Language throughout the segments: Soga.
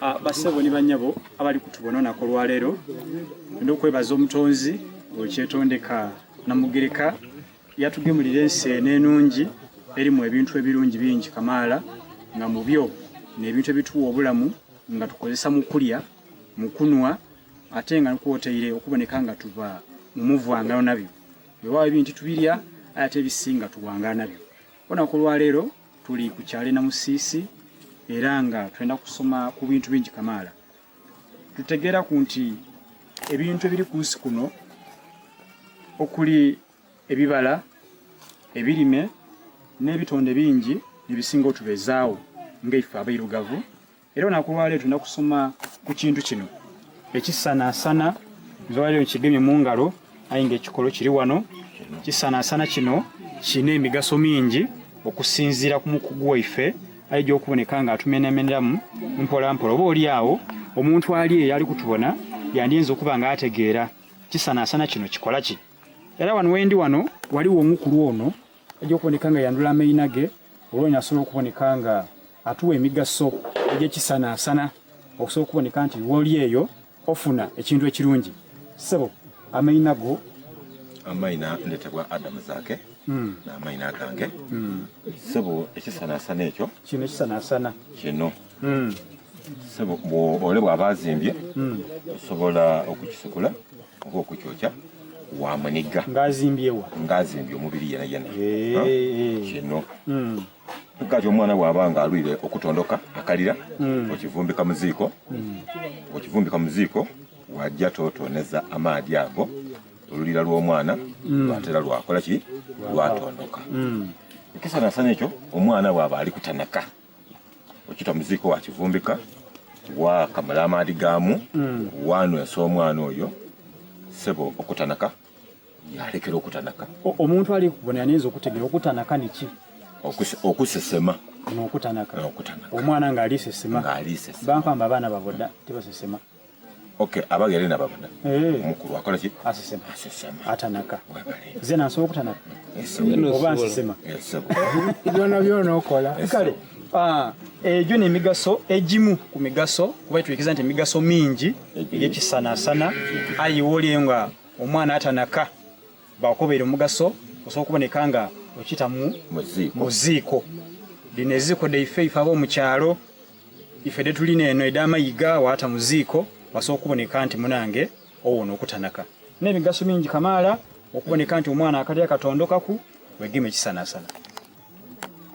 Ah, bassebo ni bannyabo abali kutubona olunaku olwaleero ndi okwebaza omutonzi okyetondeka Namugereka yatugemulira ensi eno enungi erimu ebintu ebirungi bingi kamaala nga mu byo n'ebintu ebituwa obulamu nga tukozesa mu kulya mu kunwa ate nga kwotaire okuboneka nga tuba mu muvwangano nabyo weewaawo ebintu tubirya aye ate ebisinga tuwangaala nabyo olunaku olwaleero tuli ku kyalo e Namusiisi era nga twenda kusoma ku bintu bingi kamaala tutegeeraku nti ebintu ebiri ku nsi kuno okuli ebibala, ebirime n'ebitonde bingi nebisinga otubezaawo nga ife abairugavu era olunaku olwaleero tulina kusoma ku kintu kino ekisanaasana nze olwaleero nkigemye mu ngalo aye nga ekikolo kiri wano kisanaasana kino kirina emigaso mingi okusinziira ku mukugu waife aija okuboneka nga atumenemeneramu mpola mpola oba oli awo omuntu ali eyo ali kutubona yandiyinza okuba nga ategeera kisanaasana kino kikola ki era wano wendi wano waliwo omukulu ono ajja okuboneka nga yandula amaina ge olwonyo asobola okuboneka nga atuwa emigaso egyekisanaasana okusobola okuboneka nti woli eyo ofuna ekintu ekirungi sebo amaina go amaina ndetebwa Adamu Zaake mm. n'amaina gange mm. sebo ekisanaasana ekyo kino ekisanaasana kino mm. sebo ole bw'aba azimbye mm. osobola okukisikula oba okukyokya wamuniga ng'azimbyewa ng'azimbye omubiri yena yena hey. kino mm. kati omwana bw'aba nga alwire okutondoka akalira mm. okivumbika mu ziiko mm. okivumbika mu ziiko wajja totoneza amaadi ago olulira lw'omwana mm. lwatera lwakola ki lwatondoka mm. ekisanasana ekyo omwana bw'aba ali kutanaka okita mu ziiko wakivumbika wakamala amaadi gaamu mm. wanywesa omwana oyo sebo okutanaka yalekera okutanaka omuntu ali kubona yanayinza okutegera okutanaka niki okusesema nokutanaka omwana nga alisesema bankamba abaana baboda tebasesema Okay, abagere na babada. Eh. Omukulu akola ki? Asesema. Asesema. Atanaka. Webale. Zena nsobola okutanaka. Oba nsesema. Byona byona okola. Kale. Ah, egyo n'emigaso egimu ku migaso kuba tuyikiza nti emigaso mingi egy'ekisanasana aye woli nga omwana atanaka bakobeire omugaso osobola okuboneka nga okita mu mu ziiko lino eziiko dhaife ife ab'omukyalo ife dhetulina eno edh'amayiga waata mu ziiko wasobola okuboneka nti munange owona okutanaka n'emigaso mingi kamaala okuboneka nti omwana akalya katondokaku wegema ekisanasana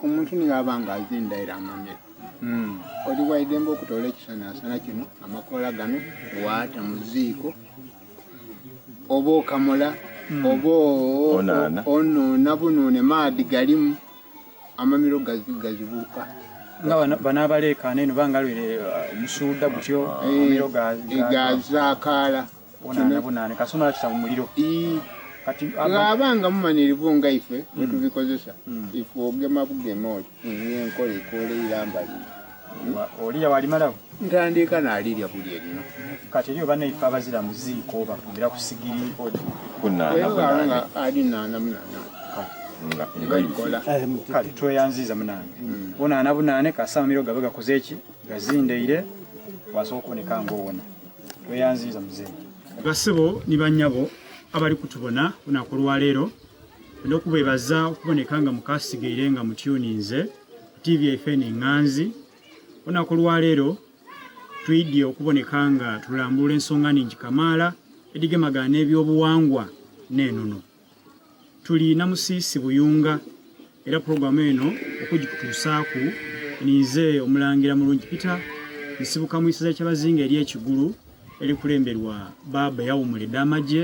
omuntu niyo aba nga azindaira amamiro mm. oli waidembe okutoola ekisanasana kino amakoola gano waata mu ziiko oba okamula mm. oba onoona bunoone maadi galimu amamiro gazibuka nga banabaleekaana eno bangalwire uh, omusuuda gutyo eh, amamiro gazaakaala bunaane kasonala kita mu muliro kati aba nga mumanirivu nga ife hmm. bwetubikozesa hmm. ife ogema bugema oti enkola ekoola eiramba lino olirya walimalawo ntandiika nalirya buli erino kati eriyo banaife abazira mu ziiko bafumbira ku sigiri ali naana munaana kale tweyanziza munange hmm. bunaana bunaane kasa amamiro gabe gakoze eki gazindeire wasobola okuboneka ngaowona tweyanziza muzeeyi basebo ni banyabo abali kutubona lunaku olwaleero nokubebaza okuboneka nga mukasigaire nga mutyuninze TV yaife eno enganzi olunaku olwaleero twidye okuboneka nga tulambulula ensonga ningi kamaala edhigemagana n'ebyobuwangwa n'enono tuli Namusiisi Buyunga era pulogulaamu eno okugikutuusaaku ninze Omulangira Mulungi Peter nsibuka mu isaza Kyabazinga ery'Ekigulu erikulemberwa baaba eyawumula edh'amagye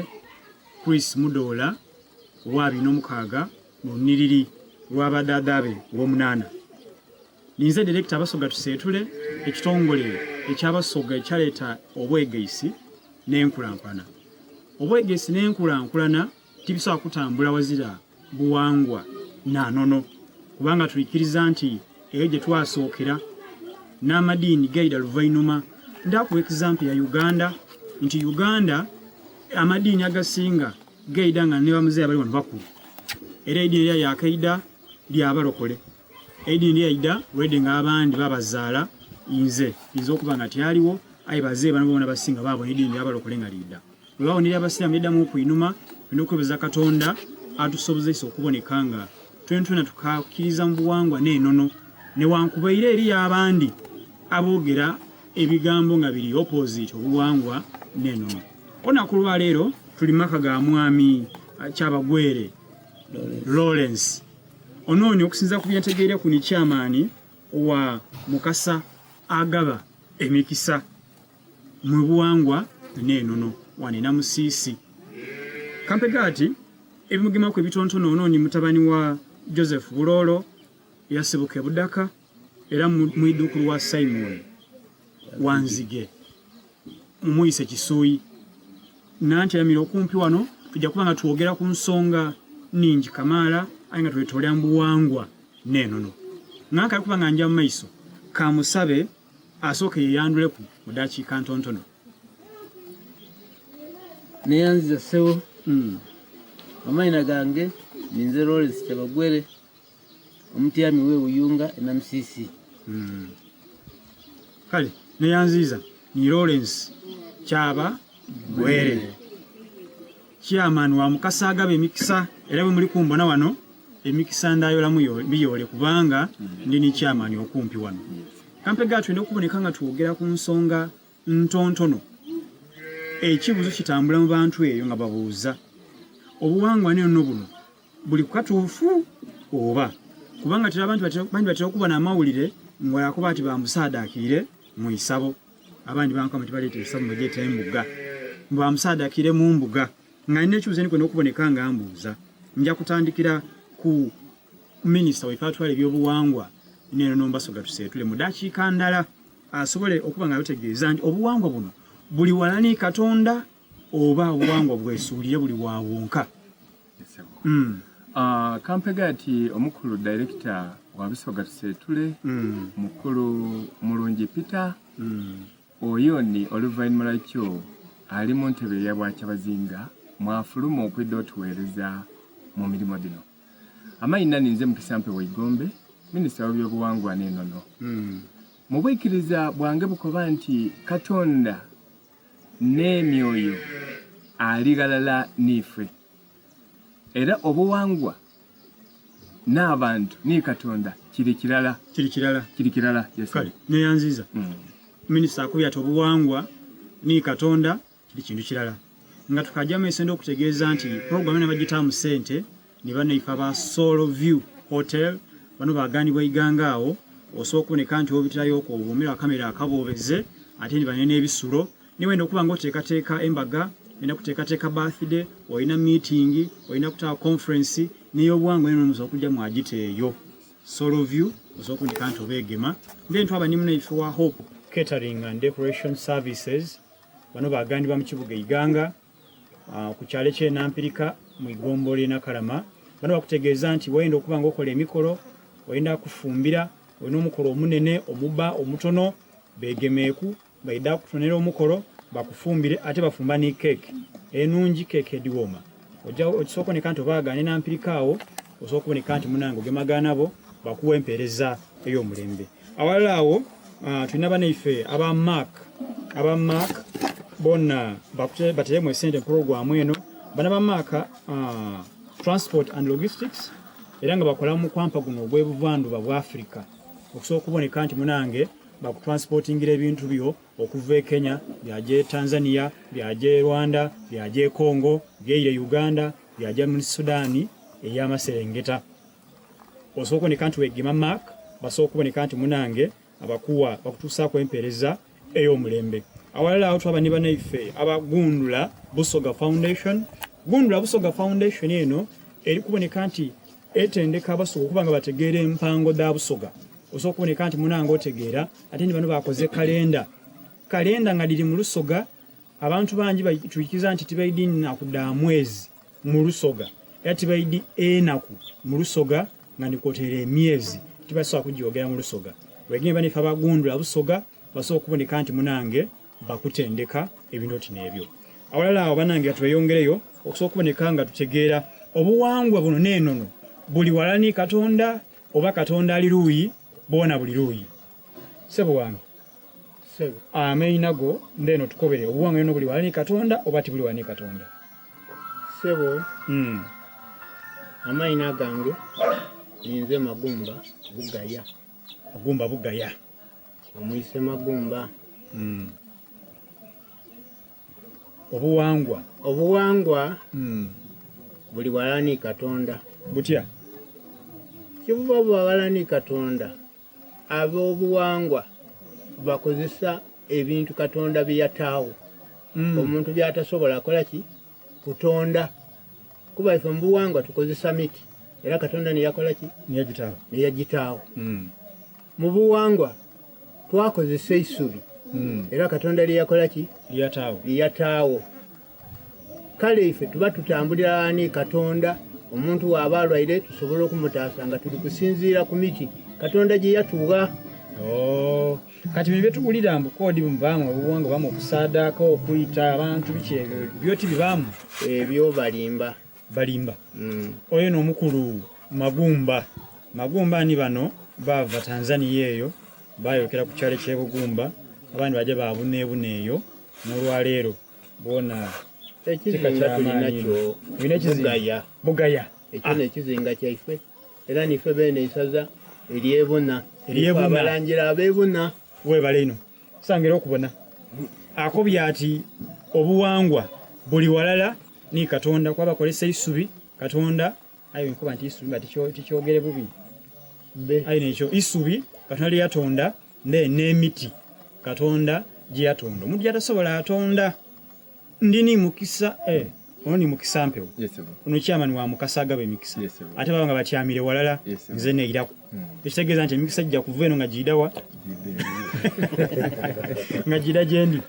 Chris Mudoola owa 26 mu luniriri lwa badhaadha be olw'omunaana. Ninze Direkita Abasoga Tuseetule, ekitongole eky'Abasoga ekyaleeta obwegaisi n'enkulankulana. Obwegaisi n'enkulankulana tibisobola kutambula wazira buwangwa na nono kubanga twikiriza nti eyo gye twasookera n'amadiini gaida luvainuma. Ndakuwa example ya Uganda nti Uganda amadiini agasinga gaida nga ne bamuzeeyi abali wano bakulu era ediini erya yakaida lyabalokole ediini lyaida lwede nga abandi babazaala. Nze inza okuba nga tyaliwo, aye bazeeyi bano boona basinga baabona ediini y'abalokole nga liidha. Bwe babona ery'abasiraamu lyaidamu okwinuma, tulina okwebaza Katonda atusobozeisa okuboneka nga twenatwena tukaakiriza mu buwangwa n'enono newankubaire eriyo abandi aboogera ebigambo nga biri opposite obuwangwa n'enono. Olunaku olwaleero tuli mu maka ga Mwami Kyabagwere Lawrence. Onooni okusinziira ku byentegeireku ni chairman wa Mukasa agaba emikisa mu buwangwa n'enono wano e Namusiisi. Kampega ati ebimugemaku ebitontono ono ni mutabani wa Joseph Buloolo eyasibuka e Budaka era mwidhukulu wa Simon Wanzige mumuyise Kisuuyi. Nantyamira okumpi wano tujja kuba nga twogera ku nsonga ningi kamaala aye nga twetoolera mu buwangwa n'enono. Nga nkali kuba nga nja mu maiso kamusabe asooke yeyanduleku mu dakiika ntontono. Neyanziza ssebo. Amaina gange ninze Lawrence Kyabagwere omutyami we Buyunga e Namusisi. Kale neyanziza ni Lawrence Kyaba Gwere chairman wa Mukasa agaba emikisa era bwe muli kumbona wano emikisa ndayolamu biyoole kubanga ndi ni chairman okumpi wano. Kampega tulina okuboneka nga twogera ku nsonga ntontono. Ekibuuzo kitambula mu bantu eyo nga babuuza obuwangwa n'ennono buno buli kukatuufu oba kubanga tera abantu bandi batera okuba n'amawulire ng'olakuba ati bamusaadakiire mu isabo abandi bankama tibaleeta esabo bagyeta embuga mbu bamusaadakiire mu mbuga nga nina ekibuuzo ndikwenda okuboneka nga mbuuza nja kutandikira ku minisita waife atwala ebyobuwangwa n'ennono Mbasoga tuseetule mu dakiika ndala asobole okuba nga ategeeza nti obuwangwa buno buli wala ni Katonda oba obuwangwa bwesuulire buli wa wonka. Kampega ati omukulu director wa Busoga Tuseetule mukulu Mulungi Peter oyo ni oluvainhuma lwakyo ali mu ntebe eya Bwakyabazinga mwafuluma okwidha otuweereza mu mirimo dhino. Amaina ninze Mukisa Mpewo Igombe, minisita w'ebyobuwangwa n'enono. Mu bwikiriza bwange bukoba nti Katonda n'emyoyo ali ghalala n'ife. Era obuwangwa n'abantu ni Katonda kiri kirala. Kiri kirala. Kiri kirala. Yes. Kale neyanziza. Minisita akubye ati obuwangwa ni Katonda kiri kintu kirala. Nga tukajamu esente okutegeeza nti program eno bagitaamu sente ni banaife aba Soul View Hotel bano baganibwa Iganga awo osobola okuboneka nti obitirayo okwo obuumira akamere akaboobeze ate ni banene ebisulo niwenda okuba nga oteekateeka embaga olina kuteekateeka birthday olina meeting olina kutaawa conference n'eyobuwangwa eno musobola okujja mwagita eyo Soul View osobola okuboneka nti obeegema. Then twaba ni munaife wa Hope Catering and Decoration Services bano bagandibwa mu kibuga Iganga ku kyalo eky'e Nampirika mu igombo ly'e Nakalama. Bano bakutegeeza nti wayenda okuba nga okola emikolo, oyenda kufumbira, olina omukolo omunene, omuba, omutono, beegemeeku baidha kutonera omukolo bakufumbire ate bafumba ni keeki enungi, keeki ediwooma. Ojja osobola okuboneka nti obaagaane Nampirika awo, osobola okuboneka nti munange ogemagana nabo bakuwa empeereza ey'omulembe. Awalala awo tulina banaife aba Mark, aba Mark bona bateremu esente mu pulogulaamu eno. Bano aba Mark Transport and Logistics era nga bakola mu kwampa guno ogw'ebuvanduba bwa Africa okusobola okuboneka nti munange bakutransportingira ebintu byo okuva e Kenya byaja e Tanzania byaja e Rwanda byaja e Congo byeire Uganda byaja mu Sudan ey'amaserengeta. Osobola okuboneka nti wegema Mark basobola okuboneka nti munange abakuwa bakutuusaaku empeereza ey'omulembe. Awalala awo twaba ni banaife aba Gundula Busoga Foundation. Gundula Busoga Foundation eno eri kuboneka nti etendeka Abasoga okuba nga bategeera empango dha Busoga. Osobola okuboneka nti munange otegeera ate ni bano bakoze kalenda. Kalenda nga dhiri mu Lusoga abantu bangi batwikiriza nti tibaidhi nnaku dha mwezi mu Lusoga era tibaidhi enaku mu Lusoga nga ni kwotaire emyezi tibasobola kugyogera mu Lusoga. Wegemye banaife aba Gundula Busoga basobola okuboneka nti munange bakutendeka ebintu oti n'ebyo. Awalala awo banange katweyongereyo okusobola okuboneka nga tutegeera obuwangwa buno n'enono buli wala ni Katonda oba Katonda ali luuyi boona buli luuyi. Ssebo wange. Ssebo. Amaina go ndheno tukobere obuwangwa eno buli wala ni Katonda oba tibuli wala ni Katonda? Ssebo. Amaina gange ninze Magumba Bugaya. Magumba Bugaya. Omwise Magumba. Obuwangwa. Obuwangwa buli wala ni Katonda. Butya? Kibuva buba wala ni Katonda. Ab'obuwangwa bakozesa ebintu Katonda bye yataagho. Omuntu by'atasobola kola ki? Kutonda. Kuba ife mu buwangwa tukozesa miti era Katonda ni yakola ki? Niyagitaagho. Niyagitaagho. Mu buwangwa twakozesa eisubi era Katonda lye yakola ki? Lyeyataagho. Lyeyataagho. Kale ife tuba tutambulira ni Katonda. Omuntu waba alwaire tusobola okumutaasa nga tuli kusinziira ku miti Katonda gye yatugha. Oh. Kati bino byetuwulira mbu kodi mubaamu obuwangwa bamu okusaadaaka, okwita abantu biki ebyo byo tibibaamu? Ebyo balimba. Balimba. Oyo n'omukulu Magumba. Magumba ni bano baava Tanzania eyo bayokera ku kyalo ky'e Bugumba, abandi baja baabunebuna eyo n'olwaleero bona. Ekizinga tulinakyo Bugaya. Bugaya. Ekyo n'ekizinga kyaife era nife beene eisaza ery'Ebuna. Ery'Ebuna. Abalangira ab'Ebuna. Webale inho. Sangira okubona. Akobye ati obuwangwa buli walala ni Katonda kuba bakozesa eisubi Katonda aye nkuba nti isubi mba tikyogere bubi. Aye nekyo isubi Katonda lye yatonda n'emiti Katonda gye yatonda. Omuntu gy'atasobola atonda. Ndi ni mukisa eh, ono ni mukisa mpewo. Ono chairman wa Mukasa agaba emikisa. Ate baba nga batyamire walala nze neiraku. Ekitegeeza nti emikisa gijja kuva eno nga giidawa nga giida gyendi.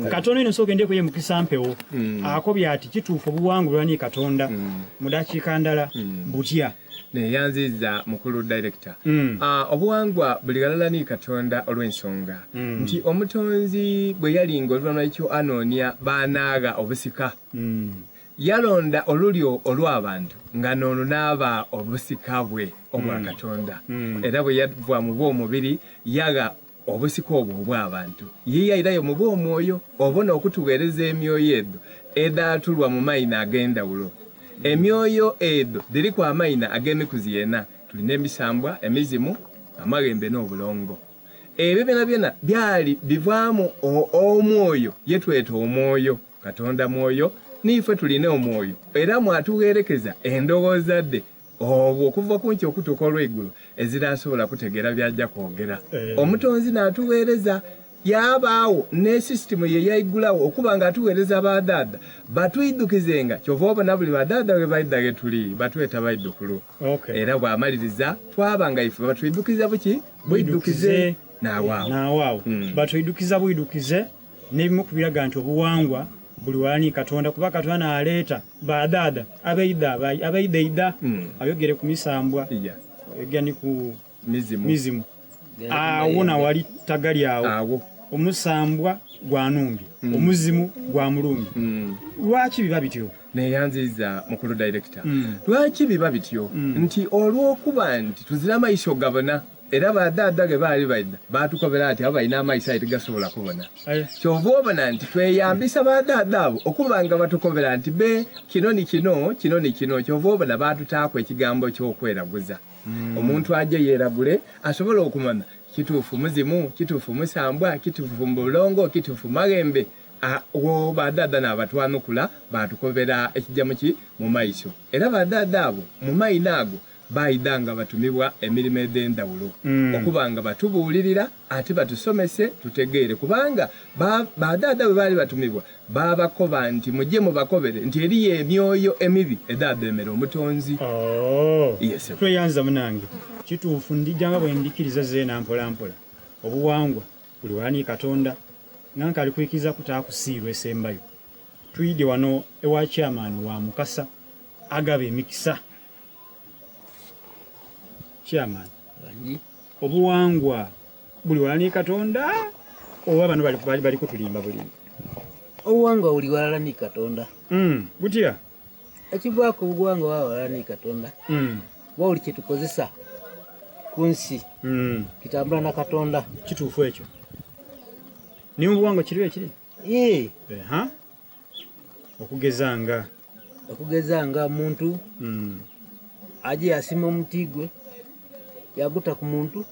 Katono ino nsooka ndye kuye mukisa mpewo. Akobye ati kituufu obuwangulwa ni Katonda mu dakiika ndala butya. Neyanziza mukulu director. Obuwangwa buli ghalala ni Katonda olw'ensonga nti omutonzi bwe yalinga oluvanhuma lw'ekyo anoonia b'anaagha obusika, yalonda olulyo olw'abantu nga n'olwo n'aba obusika bwe obwa Katonda. Era bwe yava mu bw'omubiri yagha obusika obwo obw'abantu. Ye yairayo mu bw'omwoyo, obwo n'okutugheereza emyoyo edho edhaatulwa mu maina ag'endhawulo. Emyoyo edho dhiriku amaina ag'emikuzi ena, tuli n'emisambwa, emizimu, amaghembe n'obulongo. Ebyo byonabyona byali bivaamu omwoyo ye tweta omwoyo. Katonda mwoyo, n'ife tulina omwoyo, era mwatugheerekeza endowooza dhe. Obwo okuva ku nkyo okutuuka olw'eigulo, ezira asobola kutegeera by'aja kwogera. Omutonzi n'atugheereza, yaabaagho n'esisitimu ye yaigulagho okuba nga atugheereza badhaadha batwidhukizenga. Kyova obona buli badhaadha bwe baidha ghe tuli, batweta baidhukulu. Era bw'amaliriza twaba nga ife batwidhukiza buki? Bwidhukize. N'agho agho. N'agho agho. Batwidhukiza bwidhukize. N'ebimu ku biraga nti obuwangwa buli walala ni Katonda kuba Katonda n'aleeta ba dhaadha abaidha abaidha eidha ayogere ku misambwa ayogera ni ku mizimu agho nawali tagali agho omusambwa gwanumbye omuzimu gwamulumbye lwaki biba bityo? Neyanziza mukulu director. Lwaki biba bityo? Nti olwokuba nti tuzira maiso gabona. Era ba dhaadha ghe baali baidha, baatukobera ati abo balina amaiso aye tigasobola kubona. Kyova obona nti tweyambisa ba dhaadha abo okuba nga batukobera nti be kino ni kino, kino ni kino. Kyova obona baatutaaku ekigambo ky'okweraguza. Omuntu aje yeeragule asobole okumanha kituufu muzimu, kituufu musambwa, kituufu bulongo, kituufu maghembe. Agho ba dhaadha naabatwanukula baatukobera ekija mu ki? Mu maiso. Era ba dhaadha abo mu maina ago Baidha nga batumibwa emirimo edh'endhawulo okuba nga batubuulirira ate batusomese tutegeere, kubanga ba badhaadha bwe baali batumibwa baabakoba nti, Muje mubakobere nti eriyo emyoyo emibi edhaadheemera Omutonzi. Iye ssebo. Tweyanza munange. Kituufu ndija nga bwendikiriza zeena mpola mpola. Obuwangwa buli wala ni Katonda nga nkaali kwikiriza kutaaku siiru esembayo. Twidye wano ewa chairman wa Mukasa agaba emikisa. Chairman, obuwangwa buli wala ni Katonda oba bano bali kutulimba bulimba? Obuwangwa buli walala ni Katonda. Butya? Ekivaaku obuwangwa bwa walala ni Katonda. Kuba buli kye tukozesa ku nsi kitambula na Katonda. Kituufu ekyo. Ni mu buwangwa kiri ekiri? Ee. Aha. Okugeza nga Okugeza nga omuntu aje yasima omuti gwe yaguta ku muntu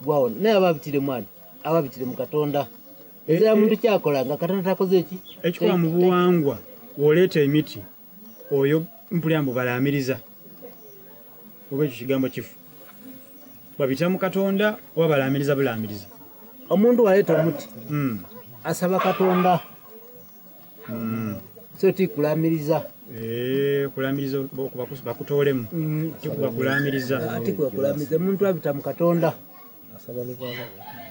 gwawona, naye aba abitire mwani? Aba abitire mu Katonda. Ezira muntu kyakola nga Katonda takoze ki? Ekikola mu buwangwa woleeta emiti oyo mpulira mbu balaamiriza oba ekyo kigambo kifu babita mu Katonda oba balaamiriza bulaamiriza? Omuntu waleeta omuti asaba Katonda. So ti kulamiriza. Kulamiriza bakutoolemu. Tikuba kulamiriza. Tikuba kulamiriza. Omuntu abita mu Katonda.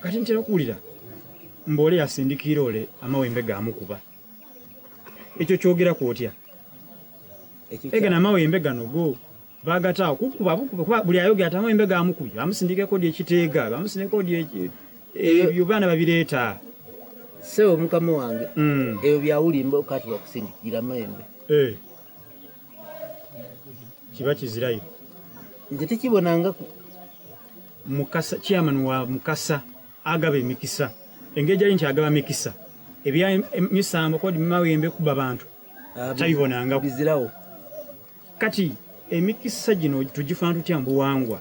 Kati ntera okuwulira mbu ole yasindikiira ole amawembe gamukuba. Ekyo kyogeraku otya? Ega n'amawembe gano go bagataawo kukuba bukuba kuba buli ayogera ati amawembe gamukubye bamusindika ekodi ekiteega bamusindika ekodi ebyo baana babireeta. Ssebo mukama wange ebyo byawulimba okati bakusindikira amawembe. Kiba kizirayo. Nze tekibonangaku. Mukasa chairman wa Mukasa agaba emikisa engeri gyali nti agaba mikisa ebya misambo kodi mawembe kuba bantu tabibonangaku. Bizirawo. Kati emikisa gino tugifaana tutya mu buwangwa?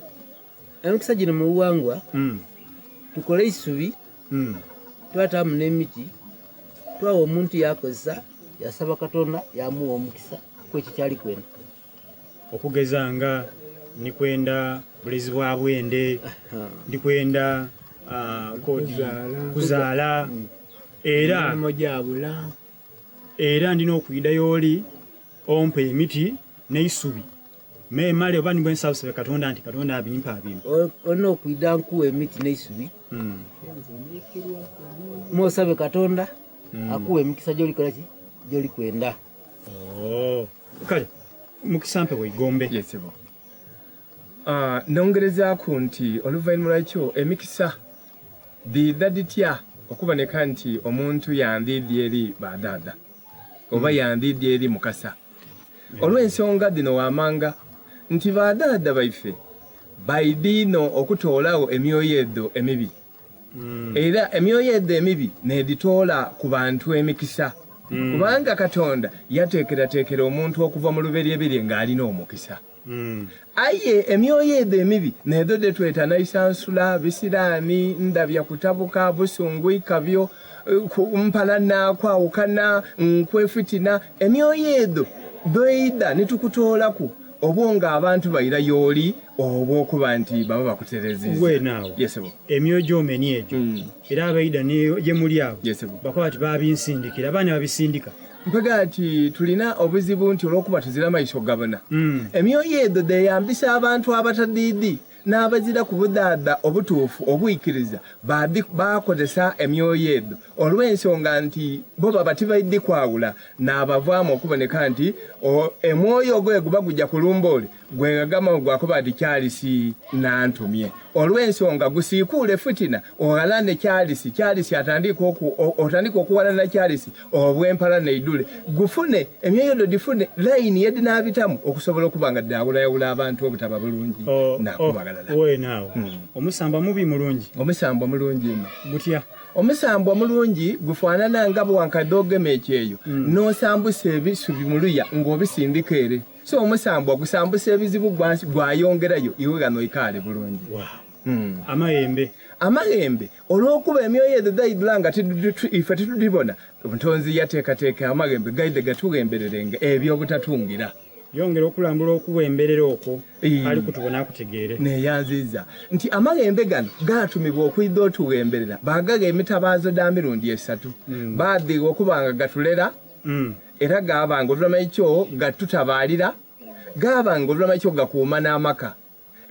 Emikisa gino mu buwangwa tukole eisubi twataamu n'emiti twawa omuntu yakozesa yasaba Katonda yamuwa omukisa kwekyo kyali kwenda. Okugeza nga ndikwenda bulezi bwa bwende, ndikwenda kodi kuzaala, era era ndina okwida y'oli ompe emiti n'eisubi memale oba nibwe nsabusebe Katonda nti Katonda abimpa abimpa. Olina okwida nkuwa emiti n'eisubi mwosabe Katonda akuwa emikisa gyolikola ki gyolikwenda. Kale mukisa mpe weigombe. Yes, sebo. Nongerezaaku nti oluvannyuma lwakyo emikisa dhiidha dhitya okuboneka nti omuntu yandhiidhi eri badhaadha oba yandhiidhi eri mukasa. Olw'ensonga dhino waamanga nti badhaadha baife baidhi inho okutoolagho emyoyo edho emibi. Era emyoyo edho emibi n'edhitoola ku bantu emikisa. Kubanga Katonda yateekerateekera omuntu okuva mu luberyeberye ng'ali n'omukisa. Aye emyoyo edho emibi n'edho dhe tweta naisansula, bisiraani, ndabya kutabuka, busungu, ikabyo, mpalana, kwawukana, nkwe, fitina, emyoyo edho dhoidha ni tukutoolaku obwo ng'abantu baira y'oli obw'okuba nti baba bakutereziiza. Weene agho Ye sebo. Emyoyo gy'omeni egyo era abaidha ni ye muli agho Ye sebo. bakoba bati baabinsindikira. Abaani ababisindika? Mpega ati tulina obuzibu nti olw'okuba tuzira maiso gabona, emyoyo edho dheyambisa abantu abatadhiidhi n'abazira ku budhaadha obutuufu obwikiriza baakozesa emyoyo edho olw'ensonga nti bo baba tibaidhi kwawula n'abavaamu okuboneka nti omwoyo ogwo bwe guba guja kulumba ole gweghagama gwakoba ati Kyalisi nantumye olw'ensonga gusiikuule fitina oghalane Kyalisi, Kyalisi otandike okuwalana Kyalisi obw'empalana eidhule gufune emyoyo dho dhifune layini ye dhinaabitamu okusobola okuba nga dhaawulayawula abantu obutaba bulungi nakuba ghalala. Weene agho omusambwa mubi mulungi? Omusambwa mulungi inho. Gutya? Omusambwa mulungi gufaanana nga bwe ogema ekyeyo n'osambusa ebisubi mu luya ng'obisindika ere. So omusambwa gusambusa ebizibu gwayongerayo iwe ghano oikaale bulungi. Amaghembe. Amaghembe olw'okuba emyoyo edho dhaidhula nga ife titudhibona, Omutonzi yateekateeka amaghembe gaidhe gatughembererenga eby'obutatungira. Yongera okulambula okughemberera okwo ali kutubona akutegeere. Neeyanziiza nti amaghembe gano gaatumibwa okwidha otughemberera. Baagagha emitabaazo dha mirundi esatu. Baadhigha okuba nga gatulera, era gaaba nga oluvanhuma lw'ekyo gatutabaalira, gaaba nga oluvanhuma lw'ekyo gakuuma n'amaka.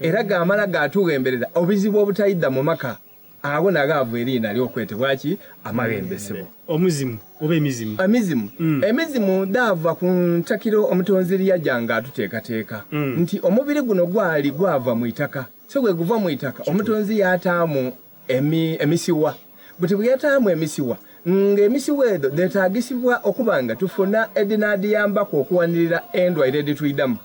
Era gaamala gaatughemberera obuzibu obutaidha mu maka. Agho naghaava eriina ly'okwetebwa ki? Amaghembe ssebo. Omuzimu oba emizimu? Emizimu. Emizimu dhaava ku ntakiro Omutonzi lye yaja nga atuteekateeka nti omubiri guno gwali gwava mu itaka. So bwe guva mu itaka, Omutonzi yaataamu emisiwa. Buti bwe yataamu emisiwa, nga emisiwa edho dhetaagisibwa okuba nga tufuna edhinaadhiyambaku okuwanirira endwaire edhitwidhamu,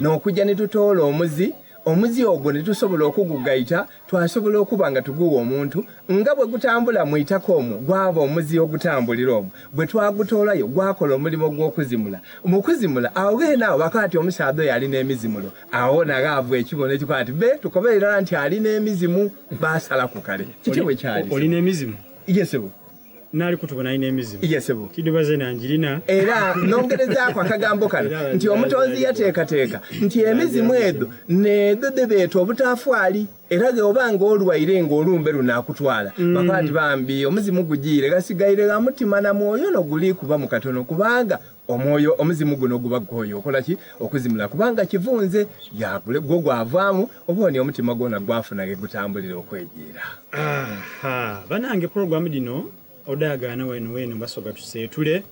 n'okuja ni tutoola omuzi. Omuzi ogwo ni tusobola okugugaita, twasobola okuba nga tugugha omuntu, nga bwe gutambula mu itaka omwo, gwaba omuzi ogutambulira omwo. Bwe twagutoolayo, gwakola omulimo gw'okuzimula. Mu kuzimula, agho gheene agho bakoba ati omusaadha oyo ali n'emizimulo. Agho na ghaava ekibono ekikoba ati, Be, tukobere irala nti ali n'emizimu. Baasalaku kale. Kityo bwe kyali. Oli n'emizimu? Ye sebo. Naali kutubona alina emizimu. Ye sebo. Kiduba zena njirina. Era nongerezaaku akagambo kano nti omutonzi yateekateeka nti emizimu edho n'edho dhe beeta obutaafwali. Era ghe oba nga olwaire nga olumbe lunaakutwala, bakoba nti bambi omuzimu gujiire, ghasigaire gha mutima na mwoyo no guli kubamu katono kubanga omwoyo omuzimu guno guba gukooye okola ki? Okuzimula kubanga kivunze yaagule gwo gwavaamu oba oni omutima gwona gwafuna ghe gutambulira okwejiira. Aha, banange program dhino odagaana weno weno Basoga tuseetule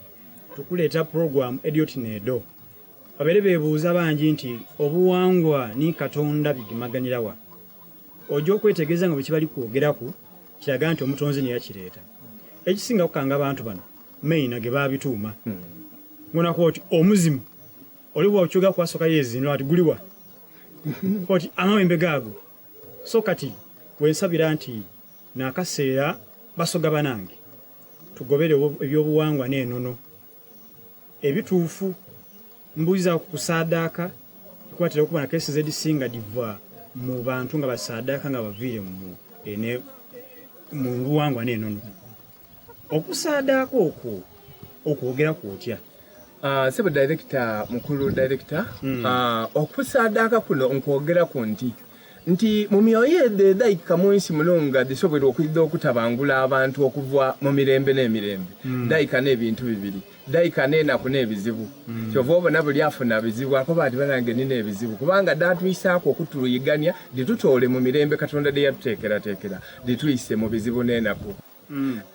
tukuleeta program edyoti needo. Babeere beebuuza bangi nti obuwangwa ni Katonda bigimaganira wa? Oja okwetegereza nga bwe kibali kwogeraku kiraga nti omutonzi niye yakireeta. Ekisinga kukanga abantu bano maina ge baabituuma. Ngonaku oti omuzimu oli bw'okyoga kwasoka yeezinula ati guliwa? Oti amawembe gaago. So kati wensabira nti naakaseera Basoga banange tugobere ebyobuwangwa n'enono ebituufu. Mbuuliza ku kusaadaaka kubatera okuba na cases edisinga diva mu bantu nga basaadaaka nga baviire mu ene mu buwangwa n'enono. Okusaadaaka okwo okwogeraku otya? Sebo director, mukulu director, okusaadaaka kuno nkwogeraku nti nti mu myoyo edho edhaika mu nsi muno nga dhisoboire okwidha okutabangula abantu okuva mu mirembe n'emirembe, dhaika n'ebintu bibiri. Dhaika n'enaku n'ebizibu. Kyova obona buli afuna bizibu akoba ati banange nina ebizibu, kubanga dhaatwisaaku okutuyigania dhitutoole mu mirembe Katonda dhe yatuteekerateekera, dhitwise mu bizibu n'enaku.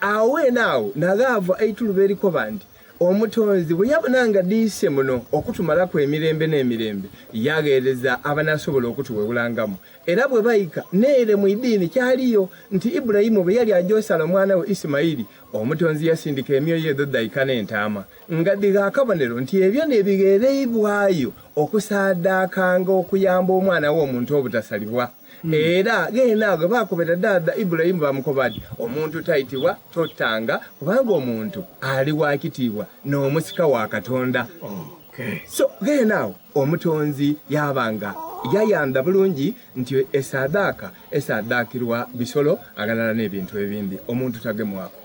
Agho weene agho naghaava eituluba erikoba nti, Omutonzi bwe yabona nga dhiise muno okutumalaku emirembe n'emirembe, yagheereza abanaasobola okutuwewulangamu. Era bwe baika n'ere mu idini kyaliyo nti Ibulayimu bwe yali aja osala omwana we Isimaili, Omutonzi yasindika emyoyo edho dhaika n'entaama, nga dhigha akabonero nti ebyo n'ebigheereibwayo okusaadaakanga okuyamba omwana w'omuntu obutasalibwa. Era gheene agho baakobera dhaadha Ibulayimu baamukoba bati, Omuntu taitibwa, totanga, kubanga omuntu ali wa kitiibwa n'omusika wa Katonda. So gheene agho Omutonzi yaaba nga yayandha bulungi nti esaadhaaka esaadhaakirwa bisolo aghalala n'ebintu ebindi, omuntu tagemwaku.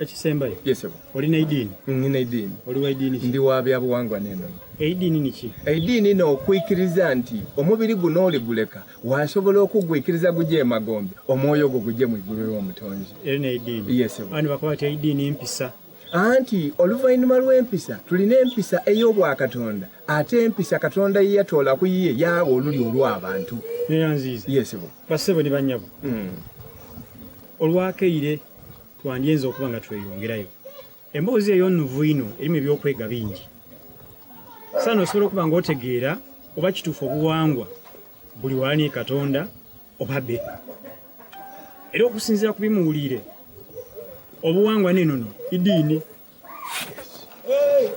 Ekisembayo. Ye sebo. Oli n'eidiini? Nina eidiini. Oli wa idiini ki? Ndi wa bya buwangwa n'enono. Eidiini ni ki? Eidiini n'okwikiriza nti omubiri guno oliguleka, wasobola okugwikiriza guje e magombe, omwoyo gwo guje mu igulu ew'Omutonzi. Eri n'eidiini. Ye sebo. Abandi bakoba bati eidiini mpisa. Anti oluvainhuma lw'empisa tulina empisa ey'obwakatonda, ate empisa Katonda ye yatoola ku yiye yaagha olulyo olw'abantu. Neyanziiza. Ye sebo. Bassebo ni bannyabo, olwakaire twandyenze okuba nga tweyongerayo. Emboozi eyo nnuvu inho erimu eby'okwega bingi. Saana osobola okuba nga otegeera oba kituufu obuwangwa buli wala ni Katonda oba be. Era okusinziira ku bimuwuliire, obuwangwa n'enono idiini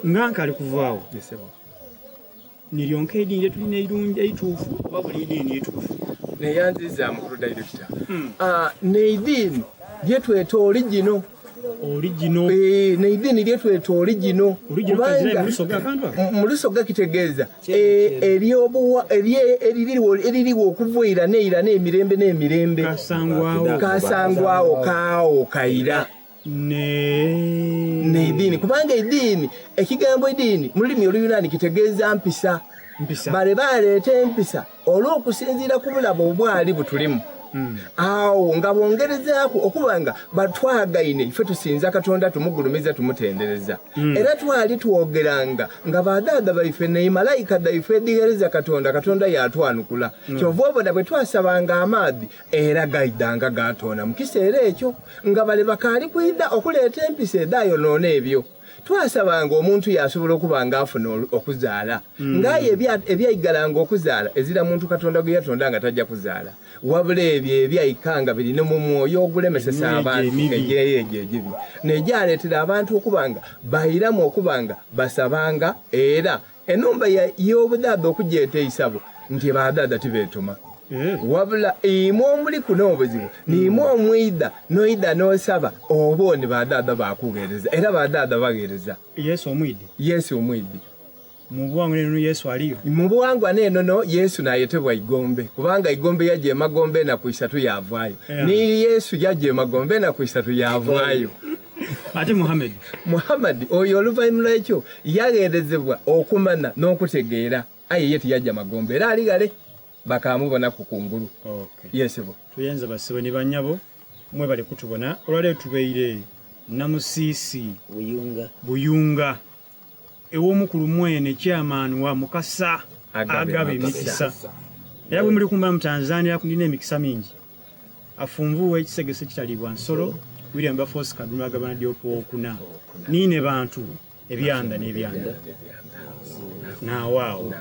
nga nkaali kuvaagho. Ni lyonka ediini lye tulina eirungi eituufu oba buli idiini ituufu? Neyanziza mukulu director. N'eidiini lyetweta oligino. Oligino. N'eidiini lyetweta oligino. Kubanga mu Lusoga kitegeeza eririwo okuva eira n'eira n'emirembe n'emirembe. Kasangwawo. Kasangwawo kaawo kaira. N'eidiini kubanga eidiini, ekigambo idiini mu lulimi Oluyunani kitegeeza mpisa. Bale baleeta empisa olw'okusinziira ku bulamu obwali butulimu. Agho nga bongerezaaku okuba nga batwagaine ife tusinza Katonda tumugulumiza tumutendereza. Era twali twogeranga nga badhaadha baife ni malaika dhaife edhigheereza Katonda, Katonda yaatwanukula. Kyova obona bwe twasabanga amaadhi era gaidhanga gaatoona mu kiseera ekyo nga bale bakaali kwidha okuleeta empisa edhaayonoona ebyo. Twasabanga omuntu yaasobola okuba nga afuna okuzaala, nga aye ebyaigalanga okuzaala ezira muntu Katonda gwe yatonda nga taja kuzaala, wabula ebyo ebyaika nga biri ni mu mwoyo ogulemesesa abantu egyeyo egyo egibi, n'egyaleetera abantu okuba nga bairamu okuba nga basabanga era enhumba y'obudhaadha okugyeta eisabo nti badhaadha tibeetuma. Wabula imwe omuliku n'obuzibu, niimwe omwidha n'oidha n'osaba, oba ni badhaadha baakugheereza, era badhaadha bagheereza. Yesu omwidhi. Yesu omwidhi. Mu buwangwa n'enono Yesu aliyo. Mu buwangwa n'enono Yesu n'ayetebwa Igombe, kubanga Igombe yaja emagombe enaku isatu yaavaayo. Ni Yesu yaja emagombe enaku isatu yaavaayo. Ate Muhammad? Muhammad oyo oluvainhuma lw'ekyo yagheerezebwa okumanya n'okutegeera, aye ye tiyaja magombe era ali ghale bakaamubonaku ku ngulu. Okay. Ye sebo. Tweyanza basebo ni banyabo mwebale kutubona. Olwaleero tubaire Namusiisi Buyunga. Buyunga ew'omukulu mwene chairman wa Mukasa Agaba Emikisa. Era bwe muli kumba mu Tanzania ndina emikisa mingi. Afunvuwe ekisegese ekitalibwa nsolo William Bafosi Kaduma agabana dy'okwokuna. Niine bantu ebyanda n'ebyanda. Naawaawo.